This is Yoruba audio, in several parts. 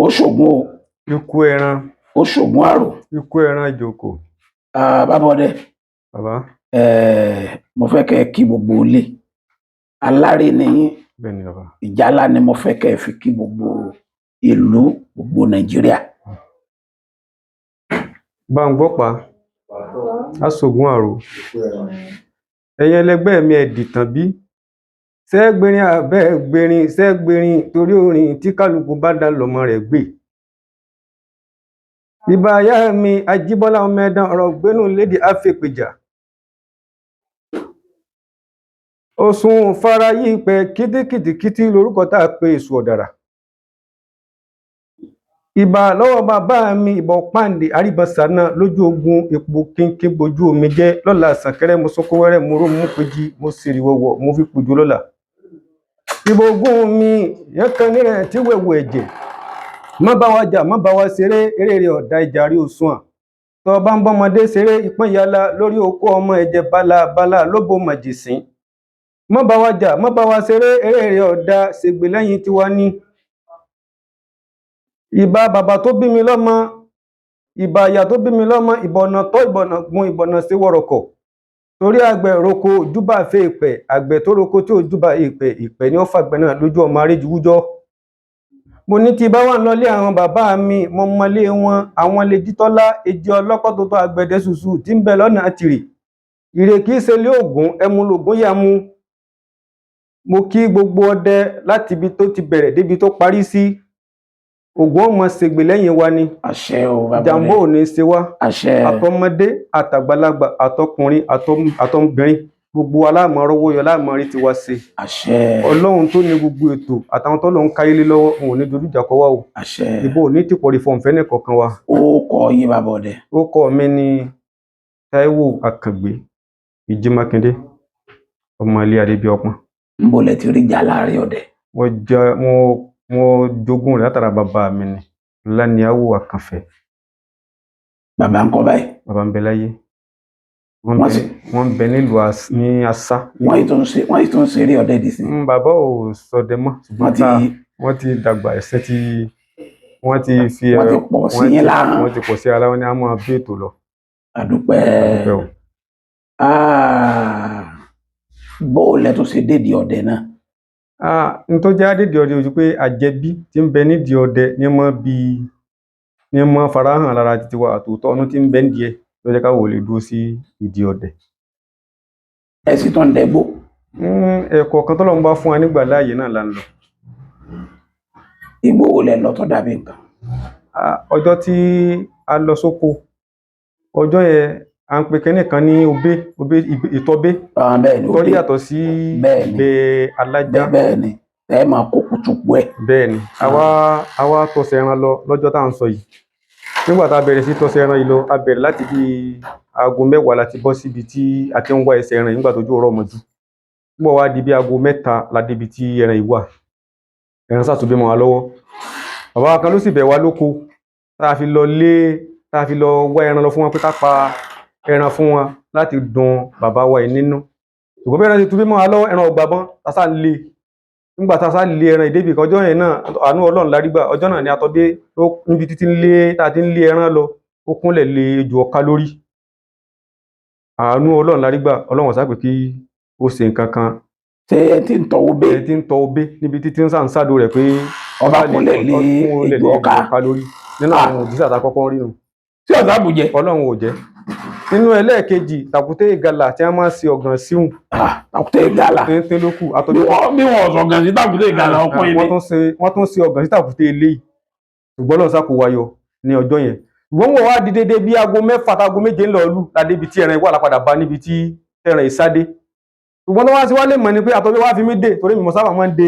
Ó ṣògùn o. Ikú ẹran. Ó ṣògùn àrò. Ikú ẹran ìjòkó. Ah, bàbá ọdẹ. Bàbá. Mo fẹ́ kẹ́ ẹ kí gbogbo ilé. Alárè ni yín. Bẹ́ẹ̀ ni, bàbá. Ìjálá ni mo fẹ́ kẹ́ ẹ fi kí gbogbo ìlú, gbogbo Nàìjíríà. Bá ń gbọ́pàá, aṣògùn àrò. Ẹ̀yin ẹlẹgbẹ́ mi, ẹ dìtàn bí sẹ́gbẹ̀rin abẹ́ gbẹ̀rin sẹ́gbẹ̀rin torí orin tí kálukú bá dá lọ́mọ rẹ̀ gbé. Ìbà ìyá mi Ajíbọ́lá ọmọ ẹ̀dán ọ̀rọ̀ gbénú lédè àfẹ́pẹjà. Òsùn fara yí pẹ́ kìtìkìtìkìtì lórúkọ tá a pe èṣù ọ̀dàrà. Ìbà lọ́wọ́ bàbá mi ìbọn pàǹdé àríbọ̀sà náà lójú ogun epo kínkín bojú omi jẹ́ lọ́la sànkẹ́rẹ́ mo sọ́kó wẹ́rẹ́ mo ró mú péjì mo sì rí wọ̀wọ̀ mo fi pòjò lọ́la. Ìbò ogun mi yẹn kan nírẹ̀ tí wẹ̀wù ẹ̀jẹ̀. Má bá wa jà, má bá wa ṣeré, eré rẹ̀ ọ̀dà ìjà rí òṣùwọ̀n. Tọ́ bá ń bọ́mọdé ṣeré ìpín yàrá lórí okó ọmọ ẹ̀jẹ̀ bálabàla lóbo màjèsín. Má bá wa jà, má bá wa ṣeré, eré rẹ̀ ọ̀dà ṣègbè lẹ́yìn tiwa ní. Ìbà bàbá tó bí mi lọ́mọ, ìbà ìyá tó bí mi lọ́mọ, ìbọ̀nà tọ́ ìbọ̀nà gun ìbọ̀nà sí wọ̀rọ̀kọ̀. Torí àgbẹ̀ roko júbà fẹ́ ìpẹ́, àgbẹ̀ tó roko tí ò júbà ìpẹ́, ìpẹ́ ni ó fàgbẹ̀ náà lójú ọmọ aréjúwújọ́. Mo ní tí bá wà lọlé àwọn bàbá mi, mo mọlé wọn, àwọn lè jítọ́lá, èjì ọlọ́kọ́ tó tó àgbẹ̀dẹ ṣùṣù tí ń bẹ lọ́nà àtìrì. Ìrè kìí ṣe lé ògún, ẹmu lògún yá mu. Mo kí gbogbo ọdẹ láti ibi tó ti bẹ̀rẹ̀ débi tó parí sí. Ògún ọmọ ṣègbè lẹ́yìn wa ni. Àṣẹ o, bàbá Ìjàmbá ọdẹ. ò ní ṣe wá. Àṣẹ. Àtọmọdé àtàgbàlagbà àtọkùnrin àtọmọbìnrin gbogbo wa láàmú rọ́wọ́ yọ láàmú rí tiwa ṣe. Àṣẹ. Ọlọ́run tó ní gbogbo ètò àtàwọn tọ́lọ́run káyé lé lọ́wọ́ òun ò ní dojú ìjà kọ wá o. Àṣẹ. Ìbò ò ní tìpọ̀ rí fọ̀nfẹ́ nìkọ̀ọ̀kan wa. Ó kọ yín, bàbá ọdẹ. Ó kọ́ mi ní Táíwò Àkàngbé Ìjímákindé ọmọ ilé Adébíọpọ́n. Níbo lẹ ti rí ìjálá rí ọdẹ? Wọ́n jẹ́ wọ́n jogún rẹ̀ látara bàbá mi ni Láníáwò Àkànfẹ́. Bàbá ń kọ́ báyìí? Bàbá ń bẹ láyé. Wọ́n Wọ́n bẹ wọ́n ń bẹ nílùú ní Asá. Wọ́n yìí tó ń ṣeré ọdẹ dì sí. Bàbá ò ṣọdẹ mọ́ ṣùgbọ́n Wọ́n ti wọ́n ti dàgbà ẹ̀sẹ̀ tí wọ́n ti fi Wọ́n ti pọ̀ sí yín láhàn. Wọ́n ti pọ̀ sí ara wọn ní a máa bí ètò lọ. Àdúpẹ́. Àdúpẹ́ o. Ah, bó o lẹ tó ṣe dédìí ọdẹ náà? Ah, n tó jẹ́ àdédìí ọdẹ ojú pé àjẹbí tí ń bẹ nídìí ọdẹ ní mọ́ bí ní mọ́ farahàn lára títí wa àtòótọ́ ọdún tí ń bẹ nídìí ẹ̀ ló jẹ́ káwọ́ lè dúró sí ìdí ọdẹ. Ẹ sì tún ń dẹgbó? Ẹ̀kọ́ kan tọ́lọ́run bá fún wa nígbà láàyè náà là ń lọ. Igbó wo lẹ lọ tó dàbí nǹkan? Ah, ọjọ́ tí a lọ sóko ọjọ́ yẹn à ń pe kinní kan ní obé obé ìtọ́bé. Ah, bẹ́ẹ̀ ni. Tó Obé. yàtọ̀ sí Bẹ́ẹ̀ ni. ìgbẹ́ alájá. Bẹ́ẹ̀ ni, ẹ máa kó kùtùkù ẹ. Bẹ́ẹ̀ ni, àwa tọ̀sẹ̀ ẹran lọ lọ́jọ́ tá à ń sọ yìí. Nígbà tá a bẹ̀rẹ̀ sí tọ̀sẹ̀ ẹran yìí lọ, a bẹ̀rẹ̀ láti bí aago 10 láti bọ́ síbi tí a ti ń wá ẹsẹ̀ ẹran yìí nígbà tójú ọ̀rọ̀ mọ́jú. Nígbà wá di bí aago 3 la débi tí ẹran yìí wà. Ẹran sàtúnbí mọ́ wa lọ́wọ́. Bàbá wa kan ló sì bẹ̀ wá lóko tá a fi lọ lé tá a fi lọ wá ẹran lọ fún wọn pé ká pa ẹran fún wọn láti dun bàbá wa yìí nínú. Ṣùgbọ́n bí ẹran ti tún bí mọ́ wa lọ́wọ́, ẹran ọgbà bọ́n tá a sá lé. Nígbà tá a sá lé ẹran ìdébì kan ọjọ́ yẹn náà, àánú Ọlọ́run la rí gbà. Ọjọ́ náà ni àtọ́bí ó níbi títí ń lé tá a ti ń lé ẹran lọ, ó kúnlẹ̀ lé ejò ọ̀ka lórí. Àánú Ọlọ́run la rí gbà. Ọlọ́run sá pé kí ó ṣe nǹkan kan. Ṣé ẹ ti ń tọwọ́ bẹ́ẹ̀? Ẹni tí ń tọ obé níbi títí ń sàǹsàdó rẹ̀ pé Ọba kúnlẹ̀ lé kúnlẹ̀ ejò ọ̀ka. ọ̀ka lórí nínú àwọn òjíṣẹ́ àtàkọ́kọ́ rí nu. Tí ọ̀sán àbújẹ. Ọlọ́run ò jẹ́. Nínú ẹlẹ́ẹ̀kejì, tàkúté ìgalà tí wọ́n máa ń ṣe ọ̀gàn síhùn. Ah, tàkúté ìgalà. Téńté ló kù àtọ́jú. Bí wọn ọ̀sán gan sí tàkúté ìgalà ọkùnrin Wọ́n ni. tún ṣe wọ́n tún ṣe ọ̀gàn sí tàkúté eléyìí ṣùgbọ́n Ọlọ́run sá kó wa yọ ní ọjọ́ yẹn. Ṣùgbọ́n wọ́n wá di dédé bí aago 6 táago 7 ń lọ lù ládé ibi tí ẹran ìwà lápadà bá níbi tí ẹran ìsádé. Ṣùgbọ́n tó wá sí wá lè mọ̀ ni pé àtọ́jú wá fi mí dè torí mi mọ̀ sábà máa ń de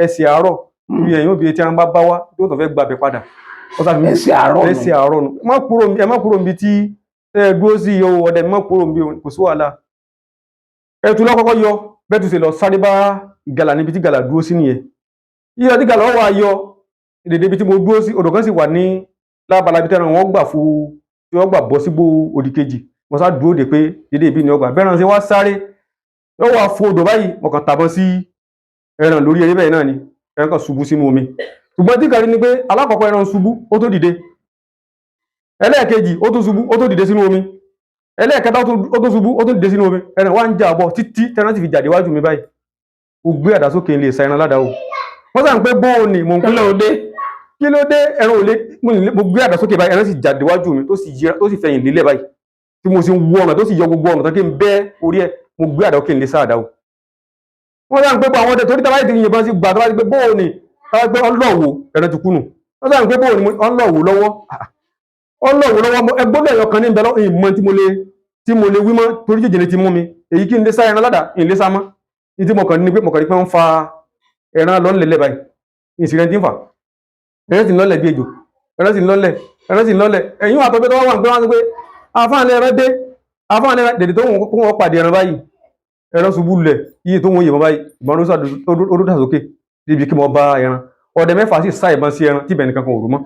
ẹsẹ̀ àárọ̀ ibi ẹ̀yìn òbí tí ẹran bá bá wá tó tó fẹ́ gbàbẹ̀ padà. Ó sá fi mí Ẹsẹ̀ àárọ̀ nù. Ẹsẹ̀ àárọ̀ nù. Má kúrò ẹ má kúrò níbi tí ẹ dúró sí iye owó ọdẹ, má kúrò níbi, kò sí wàhálà. Ẹtù lọ́kọ́kọ́ yọ bẹ́ẹ̀ tún ṣe lọ sáré bá ìgalà níbi tí ìgalà dúró sí nìyẹn. Yíyọ tí ìgalà wà yọ dèdè ibi tí mo dúró sí, odò kan sì wà ní lábala ibi tẹ́ran wọn gbà fún tí wọ́n gbà bọ́ sígbó òdì kejì. Mo sá dúró de pé dédé ibi ni ọgbà bẹ́ẹ̀ ránṣẹ́ wá sáré yóò wá fo odò báyìí. Mo kàn tàbọn sí ẹran lórí eré bẹ́ẹ̀ náà ni ẹran kan ṣubú sínú omi. Ṣùgbọ́n tí kàrí ni pé alákọ̀ọ́kọ́ ẹran ṣubú, ó tó dìde. Ẹlẹ́ẹ̀kejì, ó tó ṣubú, ó tó dìde sínú omi. Ẹlẹ́ẹ̀kẹta, ó tó ṣubú, ó tó dìde sínú omi. Ẹran wá ń jà bọ̀ títí tẹran sì fi jáde wájú mi báyìí. Ó gbé àdá sókè ń lè sa ẹran ládàá o. Wọ́n sàn pé bóò ni mò ń Kí ló dé? Kí ló dé? Ẹran ò lè mo gbé àdá sókè báyìí, ẹran sì jáde wájú mi, tó sì yíra, tó sì fẹ̀yìn lélẹ̀ báyìí, tí mo sì ń wú ọ̀nà, tó sì yọ gbogbo ọ̀nà tó kí n bẹ́ orí ẹ̀. Mo gbé àdá òkè ń lè sá àdá o. Wọ́n sàn pé bọ́ àwọn ọdẹ torí tábàyè ti yìnbọn sí gbà tábàyè pé bóò ni tábàyè pé ọlọ́wọ́ ẹran ti kú nù. Wọ́n sàn pé bóò ni ọlọ́wọ́ lọ́wọ́, ọlọ́wọ́ lọ́wọ́, ẹgbọ́dọ̀ ẹ̀yọ kan ní ìbẹ̀ lọ́wọ́ ìmọ̀ tí mo lè wí mọ́, torí jèjìrì ti mú mi. Èyí kí n lè sá ẹran ládàá, ìlé sá mọ́. Ní tí mo kàn ní pé mo kàn ní pé wọ́n fa ẹran lọ́nlẹ̀lẹ̀ báyìí, ìsìnrẹ́ tí ń fà, ẹran sì ń lọ́lẹ̀ bí ejò, ẹran sì ń lọ́lẹ̀, ẹran sì ń lọ́lẹ̀. Ẹ̀yìn wà tọ́pẹ́ tó wà pé wọ́n sọ pé àfáàní ẹran dé, àfáàní ẹran dèdè tó wọ́n pàdé ẹran báyìí, ẹran ṣubú lulẹ̀. Iye tó wọ́n yìnbọn báyìí, ìbọn ló dà sókè níbi kí mo bá ẹran. Ọdẹ 6 sì sá ìbọn sí ẹran tí ibẹ̀ nìkan kan ò rú mọ́,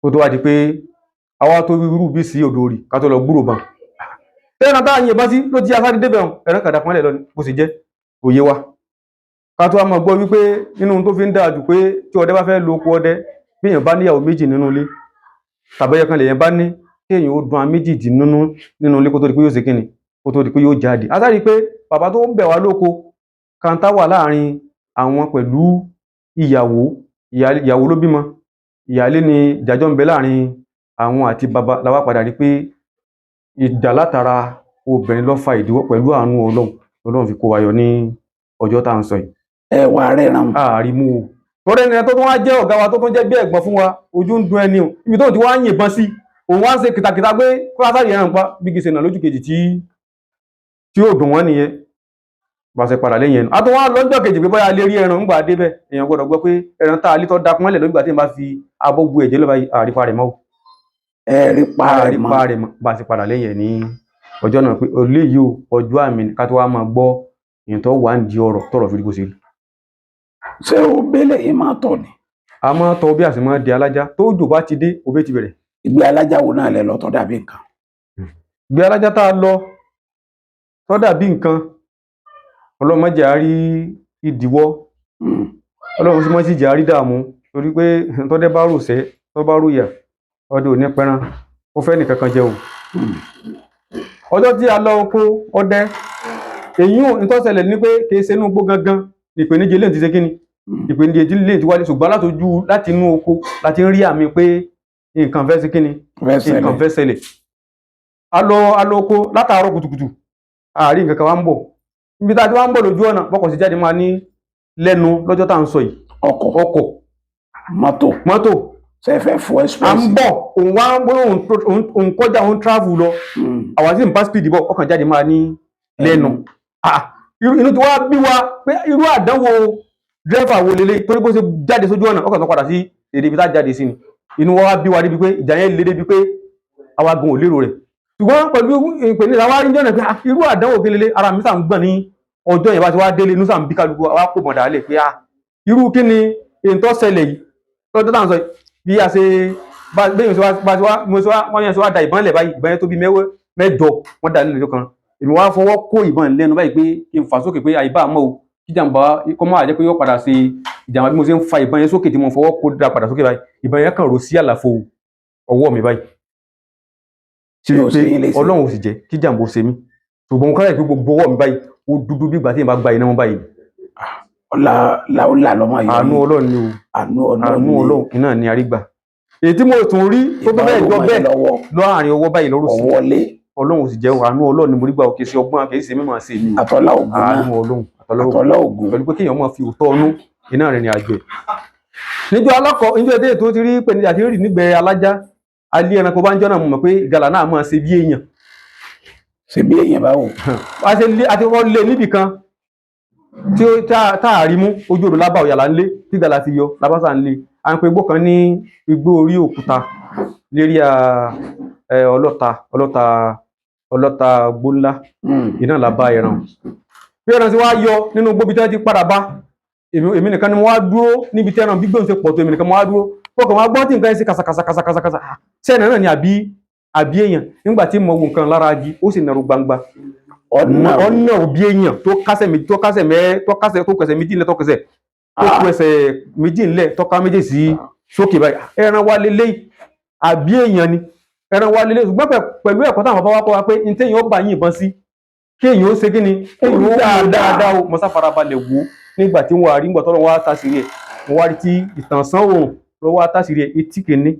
kó tó wá di pé àwa tó irú bí sí odò rì ká tó lọ gbúrò bàn tẹ́ran tá a yìnbọn sí ló ti asáré débẹ̀ hàn. Ẹran kàdà pọ́nlẹ̀ lọ ni bó ṣe jẹ́ òye wa. Ká tó wá máa gbọ́ wípé nínú ohun tó fi ń dáa jù pé tí ọdẹ bá fẹ́ lo oko ọdẹ, bí èèyàn bá níyàwó 2 nínú ilé tàbí ẹyọ kan lèèyàn bá ní, kí èèyàn ó dun àwọn méjèèjì nínú ilé kó tó di pé yóò ṣe kíni, kó tó di pé yóò jáde. A sáré pé bàbá tó ń bẹ̀ wá lóko kàńtá wà láàrin àwọn pẹ̀lú ìyàwó, ìyàwó ló bímọ, ìyáálé ni ìdájọ́ ń bẹ láàrin àwọn àti bàbá. La wá padà rí pé ìjà látara obìnrin ló fa ìdíwọ́. Pẹ̀lú àánú Ọlọ́run, Ọlọ́run fi kó wa yọ ní ọjọ́ tá à ń sọ yìí. Ẹ wà rẹ̀ràn? Ààrí mú o, torí ẹni tó tún wá jẹ́ ọ̀gá wa, tó tún jẹ́ bí ẹ̀gbọ́n fún wa, ojú ń dun ẹni o. Ibi tó ti wá ń yìnbọn sí, òun wá ń ṣe kìtàkìtà pé kó wá sáré ẹran pa bí kìí ṣe nà lójú kejì tí yóò dùn wọ́n nìyẹn. Bá ṣe padà lẹ́yìn ẹnu, a tún wá lọ́jọ́ kejì pé bóyá lè rí ẹran. Ńgbà débẹ̀, èèyàn gbọ́dọ̀ gbọ́ pé ẹran tá a lé tó da kúnlẹ̀ lójú ìgbà tí n bá fi abọ́ bu ẹ̀jẹ̀ lọ́ba yìí, àrípa rẹ̀ mọ́ o. Ẹ rí pa rẹ̀ mọ́? Àrípa rẹ̀ mọ́. Bá ṣe padà lẹ́yìn ẹ̀ ní ọjọ́ náà pé eléyìí o, ọjọ́ àmì ni, ká tó wá máa gbọ́ èèyàn tó wà ń di ọ̀rọ̀ tọ̀rọ̀ fi rí bó ṣe rí. Ṣé o bẹ́lẹ̀ yìí máa tọ̀ ni? A máa tọ bí a sì máa di alájá. Tó jò bá ti dé, òbí ti bẹ̀rẹ̀. Ìgbé alájà wo náà lẹ lọ tó dàbí nǹkan? Ìgbé alájá tá a lọ tó dàbí nǹkan, Ọlọ́run má jẹ́ á rí ìdíwọ́. Ọlọ́run sì má sì jẹ́ á rí dààmú, torí pé tọ́dẹ́ bá rò sẹ́, tó bá rò yà, ọdẹ ò ní pẹran ó fẹ́ nìkan kan jẹ o. Ọjọ́ tí a lọ oko ọdẹ èyí ò ní tó ṣẹlẹ̀ ní pé kì í ṣe inú igbó gangan ìpèníjà eléyìí ti ṣe kíni, ìpèníjà eléyìí ti wáyé, ṣùgbọ́n látojú láti inú oko láti ń rí àmì pé nǹkan fẹ́ ṣe kíni, fẹ́ nǹkan ṣẹlẹ̀. Fẹ́ ṣẹlẹ̀. A lọ oko látàárọ̀ kùtùkùtù, àárín nǹkan kan wá ń bọ̀. Ibi tá a ti wá ń bọ̀ lójú ọ̀nà, bọ́kọ̀ sí jáde máa ní lẹ́nu lọ́jọ́ tá à ń sọ yìí. Ọkọ̀? Ọkọ̀. Mọ́tò? Mọ́tò. Ṣe fẹ́ fọ À express? ń bọ̀, òun wá bóyá òun kọjá, òun travel lọ, àwa sì ń bá speed bọ̀, ọkàn jáde máa ní lẹ́nu. Ah, inú tí wá bí wa pé irú àdánwò dírẹ́fà wo lélẹ̀, torí bó ṣe jáde sójú ọ̀nà, ọkàn tó padà sí èdè ibi tá a jáde sí ni. Inú wa wá bí wa débi pé ìjà yẹn lé débi pé àwa gan ò lérò rẹ̀. Ṣùgbọ́n pẹ̀lú ìpèníjà wa rí jọ́nà pé ah, irú àdánwò kí lélẹ̀. Ara mi sà ń gbọ̀n ní ọjọ́ yẹn. Bá ti wá délé, inú sà ń bí kálukú wa kò mọ̀ dálẹ̀ pé ah, irú kí ni èyí tó ṣẹlẹ̀ yìí lọ́jọ́ tá à ń sọ yìí. Bí a ṣe bá bẹ́ẹ̀ ṣe wá bá ṣe wá mo ṣe wá wọ́n yẹn ṣe wá da ìbọn lẹ̀ báyìí, ìbọn yẹn tó bí mẹ́wẹ́ mẹ́jọ wọ́n dà nílẹ̀ kan. Èmi wá fọwọ́ kó ìbọn lẹ́nu báyìí pé kí n fà sókè pé àyíbá àmọ́ o, kí jàǹbá kọ́ máa jẹ́ pé yóò padà ṣe ìjàmbá. Bí mo ṣe ń fa ìbọn yẹn sókè tí mo fọwọ́ kó dá padà sókè báyìí, ìbọn yẹn kàn rò sí àlàfo ọwọ́ mi báyìí. Tí ò sí yín léṣe? Ọlọ́run ò sì jẹ́ kí jàǹbá ó ṣe mí, ṣùgbọ́n mo kárẹ̀ pé gbogbo ọwọ́ mi báyìí ó dúdú bí ìgbà tí èèyàn bá gba iná mọ́ báyìí. Ọlá làólà lọmọ yìí. Àánú Ọlọ́run ni o. Àánú Ọlọ́run. Àánú Ọlọ́run iná ni arígbà. Èyí tí mo tún rí tó tó bẹ́ẹ̀ jọ bẹ́ẹ̀ lọ́wọ́ láàrin ọwọ́ báyìí lọ́rùn sí. Ọwọ́lé. Ọlọ́run ò sì jẹ́, àánú Ọlọ́run ni mo rí gbà, òkè sí ọgbọ́n, kì í ṣe mímọ̀ ṣe mi o. Àtọ́lá ògùn Àánú náà. Ọlọ́run, àtọ́lá ògùn. Àtọ́lá ògùn. Pẹ̀lú pé kéèyàn máa fi òótọ́ ọnú iná rìnrìn àjò ẹ̀. Níjọ́ alákọ̀ níjọ́ èdè tó ti rí pẹ̀lú àti rí nígbẹ́ alájá alẹ́ ẹranko bá ń jọ́nà, mo mọ̀ pé ìgalà náà máa ṣe bí èèyàn. Ṣe bí èèyàn báwo? A ṣe lé àti kọ́kọ́ lé níbì kan tí ó tá a rí mú ojú odò lábà òyàlá ńlé tí ìgalà fi yọ lábásà ńlé. À ń pe igbó kan ní igbó orí òkúta lérí ọlọ́ta ọlọ́ta ọlọ́ta gbóńlá. Iná là bá ẹran bí ẹran ti wá yọ nínú gbóbi tí wọ́n ti padà bá. Èmi nìkan ni mo wá dúró níbi tí ẹran gbígbóhùn ṣe pọ̀ tó. Èmi nìkan mo wá dúró, fọkàn wá gbọ́n tí nǹkan yẹn ṣe kàsàkàsàkàsàkàsà. Sẹ́ẹ̀nà náà ni àbí èèyàn? Nígbà tí mo wo nǹkan lára agi, ó sì nàró gbangba. Ọ̀nà Ọ̀nà òbí èèyàn tó kásẹ̀ méjì, tó kásẹ̀ mẹ́, tó kásẹ̀, tó kẹsẹ̀ méjì lẹ́, tó kẹsẹ̀. Tó kú ẹsẹ̀ méjì ńlẹ̀, tọ́ka méjì sí sókè báyìí. Ẹran wa lélẹ́yìí àbí èèyàn ni? Ẹran wa lélẹ́yìí. Ṣùgbọ́n pẹ̀lú ẹ̀kọ́ táwọn bàbá wa kọ́ wa pé ní téèyàn ó bá yìnbọn sí, kéèyàn ó ṣe kí ni, kéèyàn ó wò dáadáa o. Mo sá farabalẹ̀ wò ó. Nígbà tí wọ́n á rí, nígbà tọ́lọ́ wọn á tàṣírí ẹ̀, mo wá rí tí ìtànsán òòrùn lọ́wọ́ á tàṣírí ẹ̀. Etí kìíní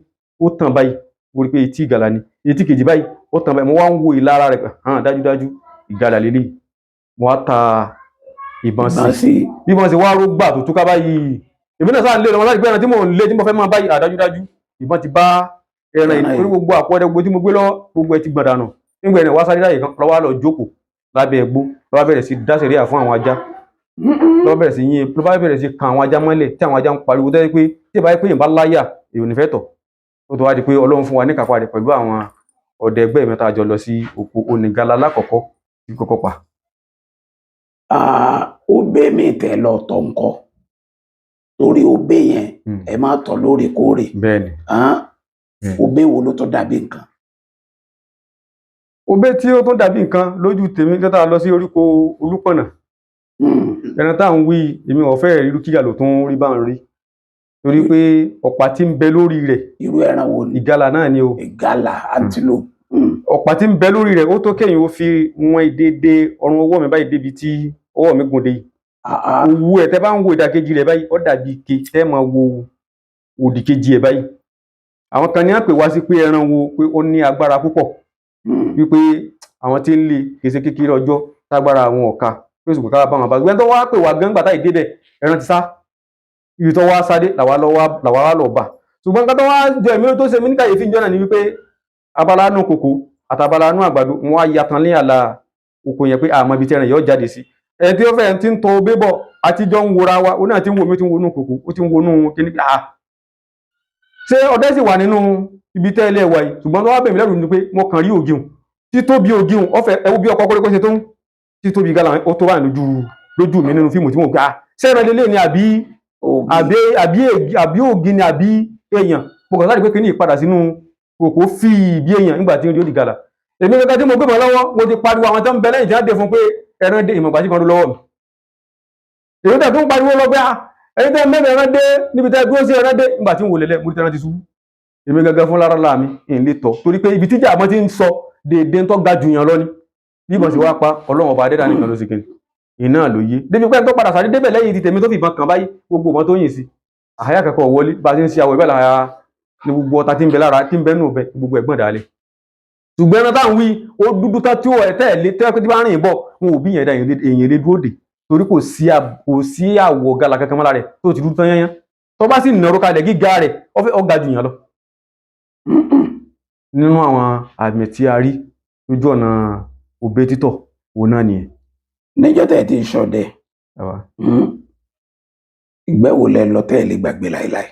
ó tàn báyìí, mo rí pé etí ìgalà ni. Etí kejì báyìí ó tàn báyìí. Mo wá ń wo ìlara rẹ̀ pé hàn dájúdájú ìgalà lélẹ́yìí. Mo wá ta ìbọn sí Ìbọn sí. Bí wọ́n ṣe wá ró gbà tó túká báyìí, èmi náà sáà ń lé lọ láti gbé ẹran tí mò ń lé, tí mo fẹ́ máa báyìí. Àdájúdájú ìbọn ti bá ẹran yìí, Ẹran yìí. torí gbogbo àpò ẹrẹ gbogbo tí mo gbé lọ́wọ́, gbogbo ẹ ti gbọ̀n dànù. Nígbà ẹni wá sáré láyè kan lọ́wọ́, lọ jókòó lábẹ́ ẹgbó, lọ́wọ́ bẹ̀rẹ̀ sí dá sẹ̀ríà fún àwọn ajá, lọ́wọ́ bẹ̀rẹ̀ sí yín, lọ́wọ́ bẹ̀rẹ̀ sí kan àwọn ajá mọ́lẹ̀, tí àwọn ajá ń pariwo tẹ́lẹ̀ pé tí ìbá yẹ pé èèyàn bá láyà, èèyàn ò ní fẹ́ tọ̀. Ó tó wá di pé Ọlọ́run fún wa ní kápá rẹ̀ pẹ̀lú àwọn ọdẹ ẹgbẹ́ mi tá a jọ lọ sí oko onígalà lákọ̀ọ́kọ́ tí kọ́kọ́ pa. Ah, obé mi tẹ̀ lọ tọ̀ ńkọ́? Torí obé yẹn, ẹ máa tọ̀ lóòrèkóòrè. Bẹ́ẹ̀ni. Ah, obé wo ló tó dàbí nǹkan? Obé tí ó tún dàbí nǹkan lójú tèmi tó tá a lọ sí oríko Olúpọ̀nà, ẹran tá à ń wí, èmi ò fẹ́ ríru kígà ló tún rí bá ń rí, torí pé ọ̀pá tí ń bẹ lórí rẹ̀. Irú ẹran wo ni? Ìgalà náà ni o. Ìgalà antelope. Ọ̀pá tí ń bẹ lórí rẹ̀, ó tó kéyìn ó fi wọn dédé ọrùn ọwọ́ mi báyìí débi tí ọwọ́ mi gùn dé yìí. Ah, ah. Owó ẹ̀, tẹ́ bá ń wo ìdàkejì rẹ̀ báyìí, ó dàbí ike. Tẹ́ máa wo òdì kejì ẹ̀ báyìí, àwọn kan ní à ń pè wá sí pé ẹran wo pé ó ní agbára púpọ̀, wípé àwọn tí ń lé kèsè kékeré ọjọ́ tágbára àwọn ọ̀ka pé ṣùgbọ́n ká bá wọn bá gbẹ́ni tó wá pè wá gán gbàtà ìdébẹ̀, ẹran ti sá. Ibi tó wá sáré làwa lọ wá, làwa wá lọ bà. Ṣùgbọ́n nǹkan tó wá jọ èmi tó ṣe mí ní kàyéfì ìjọ náà ni wípé abala nù kòkó àtàbala nù àgbàdo, wọn á ya tan ní àlà oko yẹn pé àmọ́ ibi tí ẹran yóò jáde sí. Ẹni tí ó fẹ́ ti ń tọ obé bọ̀, àtijọ́ ń wora wa, ó náà ti ń wò mí, ó ti ń wonú kòkó, ó ti ń wonú kíní. Ah, ṣé ọdẹ sì wà nínú ibi tẹ́ ilé ẹ̀wà yìí? Ṣùgbọ́n tó wá bẹ̀mí lẹ́rù ni pé mo kàn rí ògìhùn títóbi ògìhùn ọ̀fẹ́. Ẹ wo bí ọkọ̀ kọ́lé kó ṣe tó ń títóbi gálà, ó tó báyìí lójú mi nínú fíìmù tí mo gbà. Ṣé ẹran lélẹ̀ ni àbí Ògì. àbí ògì ni àbí èèyàn? Mo kàn sáré pé kíní ìpadà sínú kòkó fíì bí èèyàn nígbà tí ó di gàlà. Èmi gẹ́gẹ́ tí mo gbé mọ́ lọ́wọ́, mo ti pariwo àwọn tó ń bẹ lẹ́yìn tí wọ́n dé fún pé ẹran dé. Ìmọ̀gbà tí kan ló lọ́wọ́ mi, èyí tẹ̀ tó ń pariwo lọ pé ah, ẹni tẹ́ mẹ́rin, ẹran dé níbi tẹ́ dúró sí, ẹran dé. Nígbà tí ń wò lẹ́lẹ̀, mo ti tẹ́ran ti ṣubú. Èmi gẹ́gẹ́ fún lára láàmì ìyìn lè tọ̀, torí pé ibi tíjà àmọ́ ti ń sọ déédéé tó ga jù yàn lọ ni. Bí ìbọn sì wá pa, Ọlọ́run ọba adẹ́dá nìkan ló sì kiri iná ló yé débi pé ẹni tó padà sáré débẹ̀ lẹ́yìn ti tèmi tó fìbọn kàn báyìí, gbogbo ìbọn tó yìn sí àyà kẹ́kọ̀ọ́ wọlé. Bá a ṣe ń ṣe àwọ̀ ìbẹ̀ lára ní gbogbo ọta tí ń bẹ lára, tí ń bẹ nù ọbẹ̀, gbogbo ẹ̀gbọ́n dàlẹ̀. Ṣùgbọ́n ẹran táwọn wí, ó dúdú tán tí ó ẹ̀ tẹ́ lé tẹ́ pé tí bá rìn bọ̀, wọn ò bí yẹn dá èèyàn lé dúró dè, torí kò sí àwọ̀ gala kankan mọ́ra rẹ̀, tó ti dúdú tán yányán. Tó bá sì nàró kalẹ̀, gíga rẹ̀ ó fẹ́ ọ̀gá jù yàn lọ. Nínú àwọn àmì tí a rí lójú ọ̀nà òbé títọ̀, òun náà nìyẹn. Níjọ́ tẹ́ ẹ ti ń ṣọdẹ, Bàbá. Ìgbẹ́ wo lẹ lọ tẹ́ ẹ lè gbàgbé láéláé,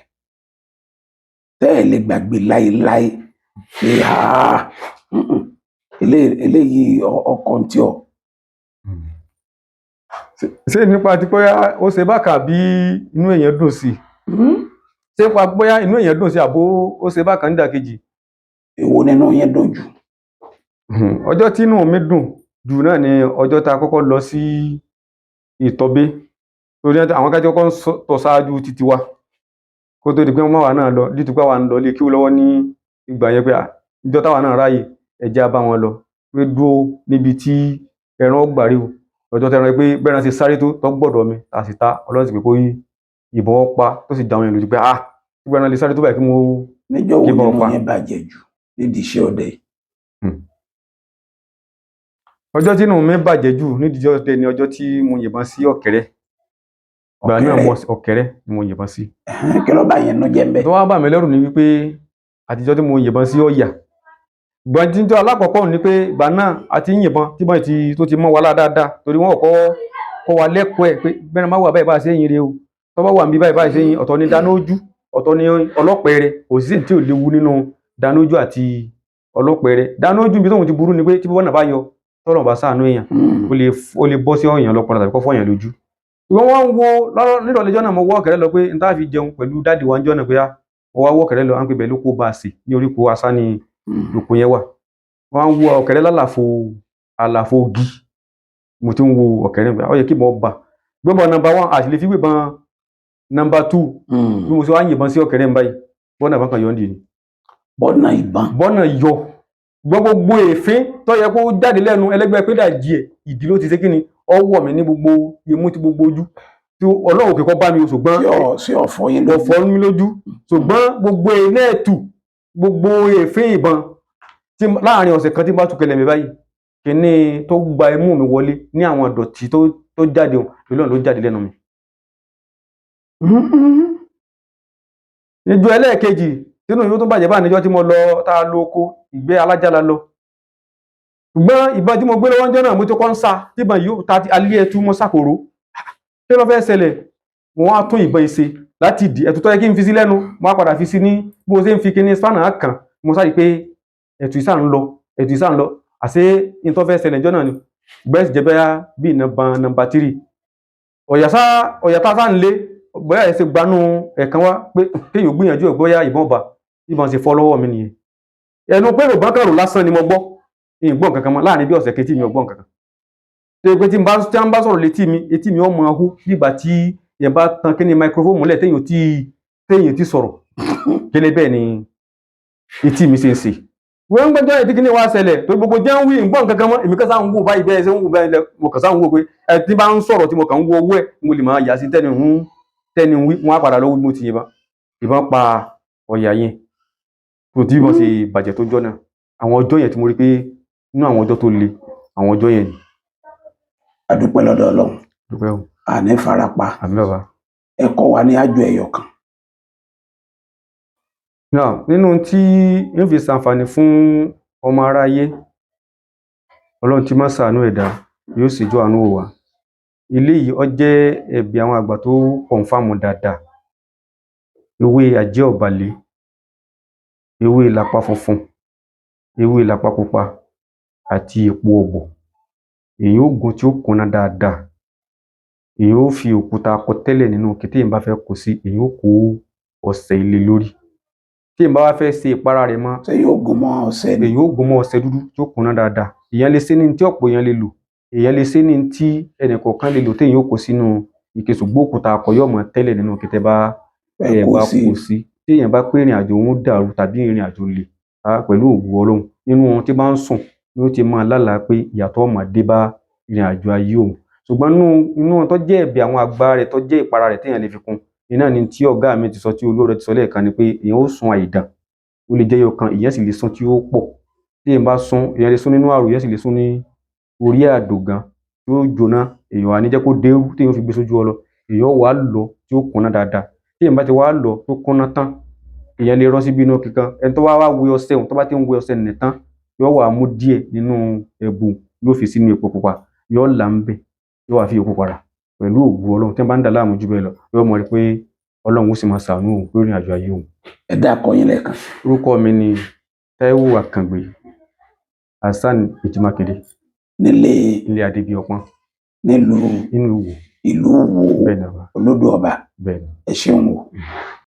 tẹ́ ẹ lè gbàgbé láéláé pé ah, eléyìí ọkàn tí ọ? Ṣé nípa ti bóyá ó ṣe bákà bí inú èèyàn dùn sí? Ṣé nípa bóyá inú èèyàn dùn sí àbó ó ṣe bákan nídàkejì? Èwo nínú yín dùn jù? Ọjọ́ tí inú mi dùn jù náà ni ọjọ́ tá a kọ́kọ́ lọ sí Ìtọ́bé, torí àwọn kájọ́ kọ́kọ́ ń tọ̀ ṣáájú títí wa kó tó di pé wọ́n wà náà lọ dídú pé àwa ń lọ ilé kí ó lọ́wọ́ ní ìgbà yẹn pé à, ìjọ táwa náà ráàyè, ẹ̀jẹ̀ á bá wọn lọ pé dúró níbi tí ẹran ó gbàrí o. Ọjọ́ tẹ́ran pé bẹ́ẹ̀ran ṣe sáré tó gbọ́dọ̀ mi, tá a sì ta, Ọlọ́run sì pé kó yí ìbọn pa, tó sì dá àwọn èèyàn lójú pé ah, gbogbo ẹran lè sáré tó báyìí kí mo Níjọ́ wo kí ìbọn nínú pa. yín bàjẹ́ jù nídìí iṣẹ́ ọdẹ yìí? Ọjọ́ tí inú mi bàjẹ́ jù nídìí ọdẹ ni ọjọ́ tí mo yìnbọn sí ọ̀kẹ́rẹ́ ìgbà náà. Ọ̀kẹ́rẹ́. Mo ọ̀kẹ́rẹ́ ni mo yìnbọn sí. Ẹ̀hẹ́n, kí ló bá yẹn nú jẹ́ ń bẹ̀? Tó wá bà mí lẹ́rù ni wípé àtijọ́ tí mo yìnbọn sí ọ̀yà ìgbà tí ń jọ alákọ̀ọ́kọ́ ni pé ìgbà náà a ti ń yìnbọn tí bọ́n ti tó ti mọ́ wa lá dáadáa, torí wọ́n kọ́ kọ́ wa lẹ́kọ̀ọ́ ẹ̀ pé bẹ́ẹ̀ máa wà báyìí bá a ṣe ń yin re o, tó bá wà níbí báyìí bá a ṣe ń yin. Ọ̀tọ̀ ni dáná ojú, ọ̀tọ̀ ni ọlọ́pẹ̀rẹ̀. Kò sí tí ò léwu nínú dáná ojú àti ọlọ́pẹ̀rẹ̀. Dáná ojú ibi tóun ti burú ni pé tí bọ́n náà bá yọ, tọ́lọ̀ bá ṣàánú èèyàn, ó lè bọ́ sí ọ̀yàn lọ́pọlọ tàbí kó fọ́yàn lójú. Ìwọ́n wọ́n ń wo lọ́rọ̀ nírọ̀lẹ́jọ́ náà, mo wọ́ ọ̀kẹ́rẹ́ lọ pé n tá fi jẹun pẹ̀lú dáàdì wa ń jọ́ náà pé á mo wá wọ́ ọ̀kẹ́rẹ́ lọ, à ń pè bẹ́ẹ̀ ló kó bá a sè ní oríko asá ni lóko yẹn wà. Wọ́n á ń wo ọ̀kẹ́rẹ́ lálàfo àlàfo igi. Mo ti ń wo ọ̀kẹ́rẹ́ pé ó yẹ kí mo bà gbọ́bọ̀ nọ́mbà one àti lè fi wébọn. Number two, bí mo ṣe wá yìnbọn sí ọ̀kẹ́rẹ́ ń báyìí, bọ́nà bá kan yọ̀ ń dì ní. Bọ́nà ìbọn. Bọ́nà yọ gbọ́ gbogbo èéfín tó yẹ kó jáde lẹ́nu ẹlẹ́gbẹ́ pé dàjí ẹ̀ ìdí ló ti ṣe kí ni ọwọ́ mi ní gbogbo imú ti gbogbo ojú tí Ọlọ́run kò kọ́ bá mi o, ṣùgbọ́n Sí ọ̀fọ̀ yín kò lójú. Fọ́ mi lójú, ṣùgbọ́n gbogbo iná ẹ̀tù, gbogbo èéfín ìbọn tí láàrin ọ̀sẹ̀ kan tí n bá tún kẹlẹ̀ mi báyìí, kíní tó gba imú mi wọlé ní àwọn ìdọ̀tí tó jáde òun lọ́nà ló jáde lẹ́nu mi. Níjọ́ ẹlẹ́ẹ̀kejì tínú yóò tún bàjẹ́ bá níjọ́ tí mo lọ tá a lo oko ìgbẹ́ alájá la lọ, ṣùgbọ́n ìbọn tí mo gbé lọ́wọ́ ńjọ́ náà, mo ti kọ́ ń sá tíbọn yóò ta alẹ́ ẹtú mọ́ sàkóró. Kí ló fẹ́ ṣẹlẹ̀? Mo wá tún ìbọn yìí ṣe láti ìdí ẹ̀tù tó yẹ kí n fi sí lẹ́nu, mo wá padà fi sí ní bí mo ṣe ń fi kíní spanner kàn. Mo sáré pé ẹ̀tù ìsà ń lọ, ẹ̀tù ìsà ń lọ, àṣé n tó fẹ́ ṣẹlẹ̀ ńjọ́ náà ni bẹ́ẹ̀ sì jẹ́ bẹ́yà bí ìnàbọn number three ọ̀yà sá, ọ̀yà tá a sá ń lé bóyá ẹ̀ ṣe gbanú ẹ̀kan wá pé kéèyàn gbìyànjú ẹ̀, bóyá ìbọn ọba ìbọn ṣe fọ́ lọ́wọ́ mi nìyẹn. Ẹnu pé ìbọn kan rò lásán ni mo gbọ́, ìgbọ́n kankan mọ́ láàrin bí ọ̀sẹ̀ kejì, mi ò gbọ́ nǹkan kan tó yẹ pé tí n bá sọ̀rọ̀ létí mi, etí mi ó máa hú nígbà tí yẹn bá tan kíní microphone múlẹ̀ téèyàn tí sọ̀rọ̀ kíní, bẹ́ẹ̀ ni etí mi ṣe ń ṣe. Wọ́n ń gbẹ́jọ́ ètí kíní wá ṣẹlẹ̀ tó gbogbo jẹ́ ń wí ìgbọ́n kankan mọ́. Èmi kàn sáà ń wò báyìí, bẹ́ẹ̀ ṣe ń wò báyìí, mo kàn sáà ń wò pé ẹ tí bá ń sọ̀rọ̀ tí mo kàn ń wo owó ẹ̀, mo lè máa yà sí tẹ́ni ń tẹ́ni wí. Wọ́n á padà lọ́wọ́ bí mo ti yìnbọn, ìbọn pa ọ̀yà yẹn tó tí wọ́n ṣe bàjẹ́ tó jọ́ náà. Àwọn ọjọ́ yẹn tí mo rí pé inú àwọn ọjọ́ tó le, àwọn ọjọ́ yẹn ni. A dúpẹ́ lọ́dọ̀ Ọlọ́run. Dúpẹ́ o. Àní farapa. Àmín, bàbá. Ẹ kọ́ wa ní àjò ẹyọ kan. Náà nínú tí yóò fi ṣàǹfààní fún ọmọ aráyé, Ọlọ́run tí máa ṣàánú ẹ̀dá yóò sì jọ àánú wò wá. Eléyìí ó jẹ́ ẹ̀bi àwọn àgbà tó confirm dáadáa. Ewé ajé ọ̀bàlẹ̀, ewé làpá funfun, ewé làpá pupa àti èpo ọ̀bọ̀, èyàn ó gún tí ó kúnná dáadáa. Èyàn ó fi òkúta akọ tẹ́lẹ̀ nínú ike téèyàn bá fẹ́ kó sí, èyàn ó kó ọṣẹ lé lórí. Téèyàn bá wá fẹ́ ṣe ìpara rẹ̀ mọ́, Ṣé yóò gún mọ́ ọṣẹ ni? Èyàn ó gún mọ́ ọṣẹ dúdú tí ó kúnná dáadáa. Èyàn lè ṣe ní tí ọ̀pọ̀ èèyàn lè lò, èyàn lè ṣe ní tí ẹnìkọ̀ọ̀kan lè lò, téèyàn ó kó sínú ike, ṣùgbọ́n òkúta akọ yóò máa tẹ́lẹ̀ nínú ike tẹ́ bá Fẹ́ tẹ́ ẹ kó bá sí. Kó sí. Téèyàn bá pé ìrìn àjò òun dàrú tàbí ìrìn àjò le, pẹ̀lú ògo Ọlọ́run, nínú ohun tí bá ń sùn yóò ti máa lálàá pé ìyàtọ̀ ó máa dé bá ìrìn àjò ayé òun. Ṣùgbọ́n nínú ohun tó jẹ́ ẹ̀bẹ̀ àwọn àgbà rẹ̀, tó jẹ́ ìpara rẹ̀ téèyàn lè fi kún iná ni tí ọ̀gá mi ti sọ, tí olóore ti sọ lẹ́ẹ̀kan, ni pé èèyàn ó sun àìdàn. Ó lè jẹ́ ẹyọ kan, èèyàn sì lè sun tí ó pọ̀. Téèyàn bá sun, èèyàn lè sun nínú àrò, èèyàn sì lè sun ní orí àdògán tí ó jóná. Èèyàn wà ní jẹ́ kó dérú téèyàn ó fi gbé sójú ọlọ. Èèyàn ó wá lọ tí ó kúnná dáadáa. Téèyàn bá ti wá lọ tó kúnná tán, èèyàn lè rọ́ síbi inú kíkan. Ẹni tó bá wá wẹ ọṣẹ òun, tó bá ti ń wẹ ọṣẹ nì tán, yóò wá mú díẹ̀ nínú ẹ̀bùn, yóò fi sínú epo pupa, yóò là ń bẹ̀, yóò wá fi yòókù para. Pẹ̀lú ògo Ọlọ́run, tí wọ́n bá ń dà láàmú jù bẹ́ẹ̀ lọ, yóò mọ̀ rí pé Ọlọ́run ó sì máa ṣàánú òun lórí ìrìn àjò ayé òun. Ẹ dákọ yín lẹ́ẹ̀kan sí. Orúkọ mi ni Táíwò Àkàngbé Hasan Ìtìmákindé. Nílé? Ilé Adébíọpọ́n. Nílùú? Nínú Ìwó. Ìlú Ìwó. Bẹ́ẹ̀ ni, bàbá. Olódò Ọba. Bẹ́ẹ̀ ni. Ẹ ṣeun o.